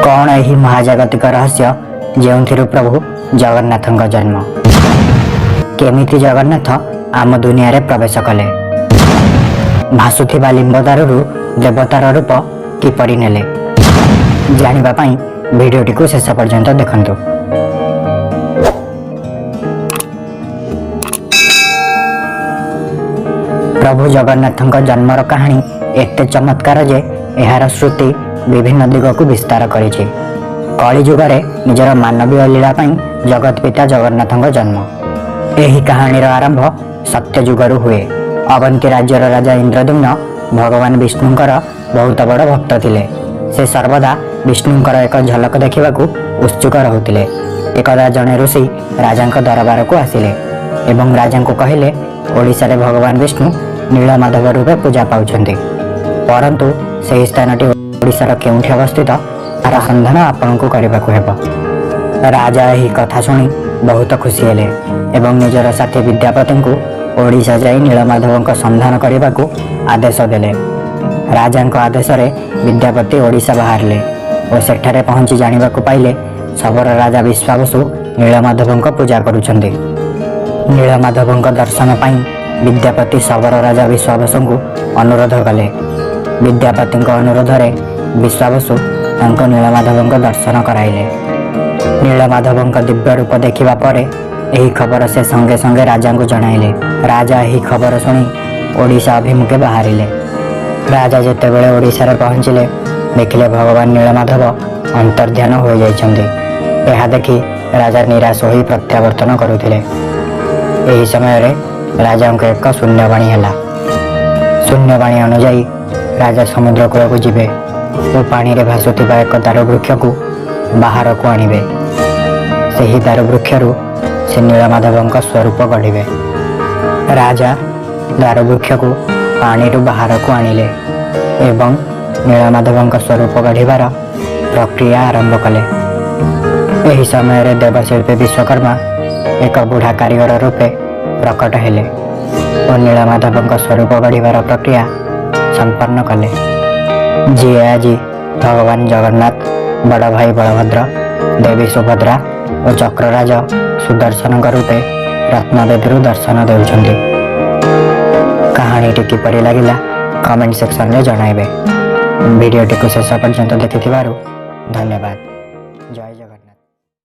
କ'ଣ ଏହି ମହାଜାଗତିକ ରହସ୍ୟ ଯେଉଁଥିରୁ ପ୍ରଭୁ ଜଗନ୍ନାଥଙ୍କ ଜନ୍ମ? କେମିତି ଜଗନ୍ନାଥ ଆମ ଦୁନିଆରେ ପ୍ରବେଶ କଲେ? ଭାସୁଥିବା ଲିମ୍ବ ଦାରୁରୁ ଦେବତାର ରୂପ କିପରି ନେଲେ? ଜାଣିବା ପାଇଁ ଭିଡ଼ିଓଟିକୁ ଶେଷ ପର୍ଯ୍ୟନ୍ତ ଦେଖନ୍ତୁ। ପ୍ରଭୁ ଜଗନ୍ନାଥଙ୍କ ଜନ୍ମର କାହାଣୀ ଏତେ ଚମତ୍କାର ଯେ ଏହାର ଶ୍ରୁତି ବିଭିନ୍ନ ଦିଗକୁ ବିସ୍ତାର କରିଛି। କଳିଯୁଗରେ ନିଜର ମାନବୀୟ ଲୀଳା ପାଇଁ ଜଗତ ପିତା ଜଗନ୍ନାଥଙ୍କ ଜନ୍ମ। ଏହି କାହାଣୀର ଆରମ୍ଭ ସତ୍ୟଯୁଗରୁ ହୁଏ। ଅବନ୍ତୀ ରାଜ୍ୟର ରାଜା ଇନ୍ଦ୍ରଦ୍ୟୁମ୍ନ ଭଗବାନ ବିଷ୍ଣୁଙ୍କର ବହୁତ ବଡ଼ ଭକ୍ତ ଥିଲେ। ସେ ସର୍ବଦା ବିଷ୍ଣୁଙ୍କର ଏକ ଝଲକ ଦେଖିବାକୁ ଉତ୍ସୁକ ରହୁଥିଲେ। ଏକଦା ଜଣେ ଋଷି ରାଜାଙ୍କ ଦରବାରକୁ ଆସିଲେ ଏବଂ ରାଜାଙ୍କୁ କହିଲେ, ଓଡ଼ିଶାରେ ଭଗବାନ ବିଷ୍ଣୁ ନୀଳମାଧବ ରୂପେ ପୂଜା ପାଉଛନ୍ତି, ପରନ୍ତୁ ସେହି ସ୍ଥାନଟି ଓଡ଼ିଶାର କେଉଁଠି ଅବସ୍ଥିତ ତାର ସନ୍ଧାନ ଆପଣଙ୍କୁ କରିବାକୁ ହେବ। ରାଜା ଏହି କଥା ଶୁଣି ବହୁତ ଖୁସି ହେଲେ ଏବଂ ନିଜର ସାଥୀ ବିଦ୍ୟାପତିଙ୍କୁ ଓଡ଼ିଶା ଯାଇ ନୀଳମାଧବଙ୍କ ସନ୍ଧାନ କରିବାକୁ ଆଦେଶ ଦେଲେ। ରାଜାଙ୍କ ଆଦେଶରେ ବିଦ୍ୟାପତି ଓଡ଼ିଶା ବାହାରିଲେ ଓ ସେଠାରେ ପହଞ୍ଚି ଜାଣିବାକୁ ପାଇଲେ ଶବର ରାଜା ବିଶ୍ୱାବସୁ ନୀଳମାଧବଙ୍କ ପୂଜା କରୁଛନ୍ତି। ନୀଳମାଧବଙ୍କ ଦର୍ଶନ ପାଇଁ ବିଦ୍ୟାପତି ଶବର ରାଜା ବିଶ୍ୱାବସୁଙ୍କୁ ଅନୁରୋଧ କଲେ। ବିଦ୍ୟାପତିଙ୍କ ଅନୁରୋଧରେ ବିଶ୍ୱାବସୁ ତାଙ୍କ ନୀଳମାଧବଙ୍କ ଦର୍ଶନ କରାଇଲେ। ନୀଳମାଧବଙ୍କ ଦିବ୍ୟ ରୂପ ଦେଖିବା ପରେ ଏହି ଖବର ସେ ସଙ୍ଗେ ସଙ୍ଗେ ରାଜାଙ୍କୁ ଜଣାଇଲେ। ରାଜା ଏହି ଖବର ଶୁଣି ଓଡ଼ିଶା ଅଭିମୁଖେ ବାହାରିଲେ। ରାଜା ଯେତେବେଳେ ଓଡ଼ିଶାରେ ପହଞ୍ଚିଲେ, ଦେଖିଲେ ଭଗବାନ ନୀଳମାଧବ ଅନ୍ତର୍ଧ୍ୟାନ ହୋଇଯାଇଛନ୍ତି। ଏହା ଦେଖି ରାଜା ନିରାଶ ହୋଇ ପ୍ରତ୍ୟାବର୍ତ୍ତନ କରୁଥିଲେ। ଏହି ସମୟରେ ରାଜାଙ୍କୁ ଏକ ଶୂନ୍ୟବାଣୀ ହେଲା। ଶୂନ୍ୟବାଣୀ ଅନୁଯାୟୀ ରାଜା ସମୁଦ୍ର କୂଳକୁ ଯିବେ ଓ ପାଣିରେ ଭାସୁଥିବା ଏକ ଦାରୁବୃକ୍ଷକୁ ବାହାରକୁ ଆଣିବେ। ସେହି ଦାରୁବୃକ୍ଷରୁ ସେ ନୀଳମାଧବଙ୍କ ସ୍ୱରୂପ ଗଢ଼ିବେ। ରାଜା ଦାରୁବୃକ୍ଷକୁ ପାଣିରୁ ବାହାରକୁ ଆଣିଲେ ଏବଂ ନୀଳମାଧବଙ୍କ ସ୍ୱରୂପ ଗଢ଼ିବାର ପ୍ରକ୍ରିୟା ଆରମ୍ଭ କଲେ। ଏହି ସମୟରେ ଦେବଶିଳ୍ପୀ ବିଶ୍ୱକର୍ମା ଏକ ବୁଢ଼ା କାରିଗର ରୂପେ ପ୍ରକଟ ହେଲେ ଓ ନୀଳମାଧବଙ୍କ ସ୍ୱରୂପ ଗଢ଼ିବାର ପ୍ରକ୍ରିୟା ସମ୍ପନ୍ନ କଲେ, ଯିଏ ଆଜି ଭଗବାନ ଜଗନ୍ନାଥ, ବଡ଼ ଭାଇ ବଳଭଦ୍ର, ଦେବୀ ସୁଭଦ୍ରା ଓ ଚକ୍ରରାଜ ସୁଦର୍ଶନଙ୍କ ରୂପେ ରତ୍ନବେଦୀରୁ ଦର୍ଶନ ଦେଉଛନ୍ତି। କାହାଣୀଟି କିପରି ଲାଗିଲା କମେଣ୍ଟ ସେକ୍ସନରେ ଜଣାଇବେ। ଭିଡ଼ିଓଟିକୁ ଶେଷ ପର୍ଯ୍ୟନ୍ତ ଦେଖିଥିବାରୁ ଧନ୍ୟବାଦ।